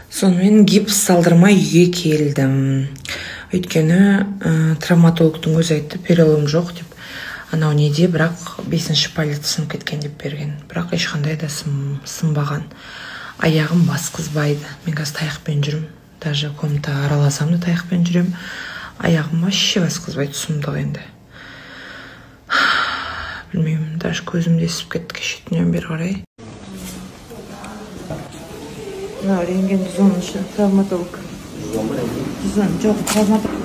Сонымен гипс салдырмай үйге келдім. Өйткені травматологтың өзі айтты, перелом жоқ деп. Анау неде, бірақ 5-ші палец сынып кеткен деп берген. Бірақ ешқандай да сынбаған. Аяғым басқызбайды. Мен қазір таяқпен жүрмін. Даже комната араласам да таяқпен жүрем. Аяғым вообще басқызбайды, сұмдық енді. Білмеймін, даже көзім де ісіп кетті кеше түннен бері қарай. Мынау рентген 110-шы, травматолог. 110, жоқ, травматолог.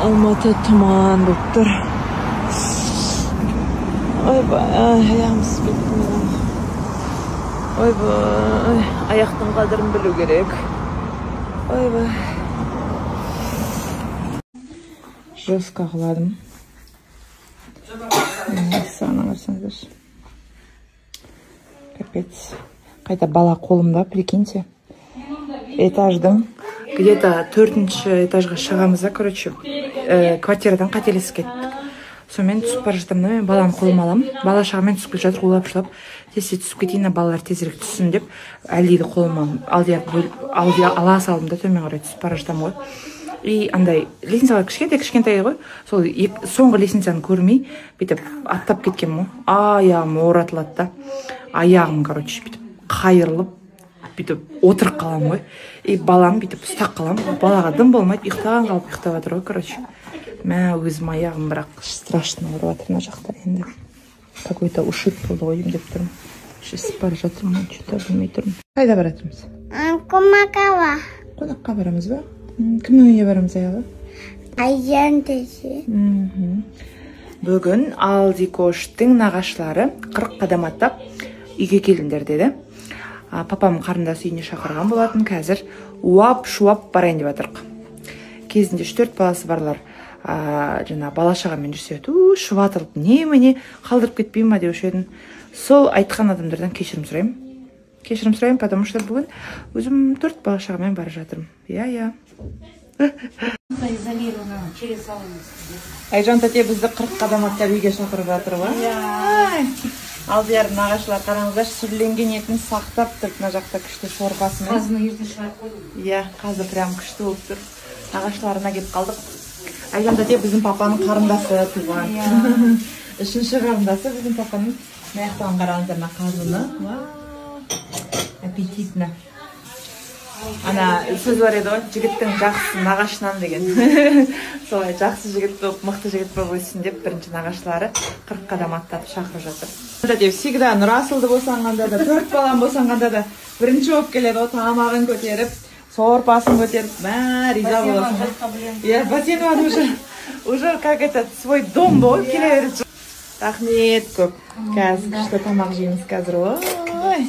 Алматы тұман болып тұр. Ойбай, аяғым ісіп кетті менің. Ойбай, аяқтың қадірін білу керек. Ойбай. Жестко құладым. Саған қарасаңыздаршы. Капец. Қайта бала қолымда, прикиньте. Этаждың где-то 4-ші этажға шығамыз да, короче, квартирадан қателесіп кеттік. Сонымен түсіп бара жатырмын да, мен баланы қолыма аламын. Бала шағамен түсіп келе жатыр, улап шулап. Тез түсіп кетейін, балалар тезірек түссін деп Әлиді қолыма ала салдым да, төмен қарай түсіп бара жатамын ғой. И андай лестницалар кішкентай ғой. Сол соңғы лестницаны көрмей бүйтіп аттап кеткенмін ғой. Аяғым оратылады да. Аяғым, короче, бүйтіп қайырылып бүйтіп отырып қаламын ғой. И балам бүйтіп ұстап қаламын. Балаға дым болмайды, ұйықтаған қалып ұйықтап жатыр ғой, короче. Мә, өзім аяғым бірақ страшно ауырып жатыр мына жақта енді. Какой-то ушиб болды ғой деймін деп тұрмын. Ісіп бара жатырмын, что-то білмей тұрмын. Қайда бара жатырмыз? Қонаққа. Қонаққа барамыз ба? Кімнің үйіне барамыз, Аяла? Айжан тәте. Бүгін Алдикоштың нағашылары 40 қадам аттап үйге келіңдер деді. Папам қарындасы үйіне шақырған болатын. Қазір уап-шуап барайын деп жатырық. Кезінде 3-4 баласы барлар, жаңа бала шағамен жүрсе, шұбатылып не-міне қалдырып кетпей ма деуші едім. Сол айтқан адамдардан кешірім сұраймын. Кешірім сұраймын, потому что бүгін өзім 4 бала шағамен бара жатырмын. Иә, иә. Айжан тәте бізді 40 қадам аттап үйге шақырып жатыр ғой. Алдияр нағашылар, қараңыздаршы, сүрленген етін сақтап тұр. Мына жақта күшті сорпасымен. Қазыны ерте шығарып қойдым. Иә, қазы прям күшті болып тұр. Нағашыларына келіп қалдық. Айжан тәте біздің папаның қарындасы туған. 3-ші қарындасы біздің папаның. Мына жақтан қараңыздар мына қазыны. Аппетитно. Ана сөз бар еді ғой, жігіттің жақсысы нағашынан деген. Солай жақсы жігіт болып, мықты жігіт болып өссін деп бірінші нағашылары 40 қадам аттап шақырып жатыр. Деп всегда Нұрасылды босанғанда да, 4 балам босанғанда да бірінші болып келеді ғой, тамағын көтеріп, сорпасын көтеріп, мә, риза боласың. Иә, Бәсенова уже как этот свой дом болып келе береді. Рахмет көп. Қазір күшті тамақ жейміз қазір. Ой.